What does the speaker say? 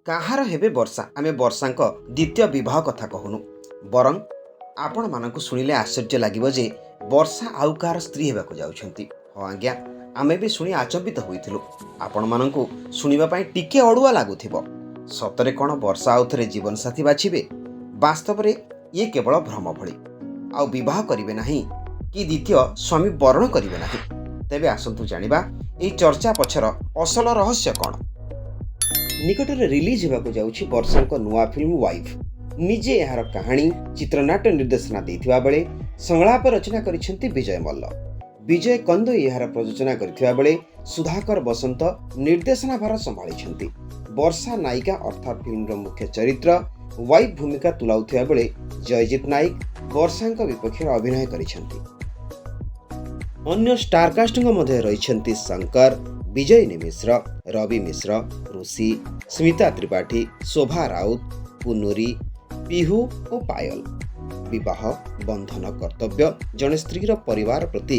କାହାର ହେବେ ବର୍ଷା? ଆମେ ବର୍ଷାଙ୍କ ଦ୍ୱିତୀୟ ବିବାହ କଥା କହୁନୁ, ବରଂ ଆପଣମାନଙ୍କୁ ଶୁଣିଲେ ଆଶ୍ଚର୍ଯ୍ୟ ଲାଗିବ ଯେ ବର୍ଷା ଆଉ କାହାର ସ୍ତ୍ରୀ ହେବାକୁ ଯାଉଛନ୍ତି। ହଁ ଆଜ୍ଞା, ଆମେ ବି ଶୁଣି ଆଚମ୍ବିତ ହୋଇଥିଲୁ। ଆପଣମାନଙ୍କୁ ଶୁଣିବା ପାଇଁ ଟିକେ ଅଡ଼ୁଆ ଲାଗୁଥିବ। ସତରେ କ'ଣ ବର୍ଷା ଆଉ ଥରେ ଜୀବନସାଥୀ ବାଛିବେ? ବାସ୍ତବରେ ଇଏ କେବଳ ଭ୍ରମ ଭଳି। ଆଉ ବିବାହ କରିବେ ନାହିଁ କି ଦ୍ୱିତୀୟ ସ୍ୱାମୀ ବରଣ କରିବେ ନାହିଁ। ତେବେ ଆସନ୍ତୁ ଜାଣିବା, ଏହି ଚର୍ଚ୍ଚା ପଛର ଅସଲ ରହସ୍ୟ କ'ଣ? ନିକଟରେ ରିଲିଜ୍ ହେବାକୁ ଯାଉଛି ବର୍ଷାଙ୍କ ନୂଆ ଫିଲ୍ମ ୱାଇଫ୍। ନିଜେ ଏହାର କାହାଣୀ, ଚିତ୍ରନାଟ୍ୟ, ନିର୍ଦ୍ଦେଶନା ଦେଇଥିବା ବେଳେ ସଂଳାପ ରଚନା କରିଛନ୍ତି ବିଜୟ ମଲ୍ଲ। ବିଜୟ କନ୍ଦୋଇ ଏହାର ପ୍ରଯୋଜନା କରିଥିବା ବେଳେ ସୁଧାକର ବସନ୍ତ ନିର୍ଦ୍ଦେଶନା ଭାର ସମ୍ଭାଳିଛନ୍ତି। ବର୍ଷା ନାୟିକା ଅର୍ଥାତ୍ ଫିଲ୍ମର ମୁଖ୍ୟ ଚରିତ୍ର ୱାଇଫ୍ ଭୂମିକା ତୁଲାଉଥିବା ବେଳେ ଜୟଜିତ ନାୟକ ବର୍ଷାଙ୍କ ବିପକ୍ଷରେ ଅଭିନୟ କରିଛନ୍ତି। ଅନ୍ୟ ଷ୍ଟାରକାଷ୍ଟଙ୍କ ମଧ୍ୟରେ ରହିଛନ୍ତି ଶଙ୍କର, ବିଜୟିନୀ ମିଶ୍ର, ରବି ମିଶ୍ର, ଋଷି, ସ୍ମିତା ତ୍ରିପାଠୀ, ଶୋଭା ରାଉତ, କୁନୁରୀ, ପିହୁ ଓ ପାୟଲ। ବିବାହ ବନ୍ଧନ କର୍ତ୍ତବ୍ୟ, ଜଣେ ସ୍ତ୍ରୀର ପରିବାର ପ୍ରତି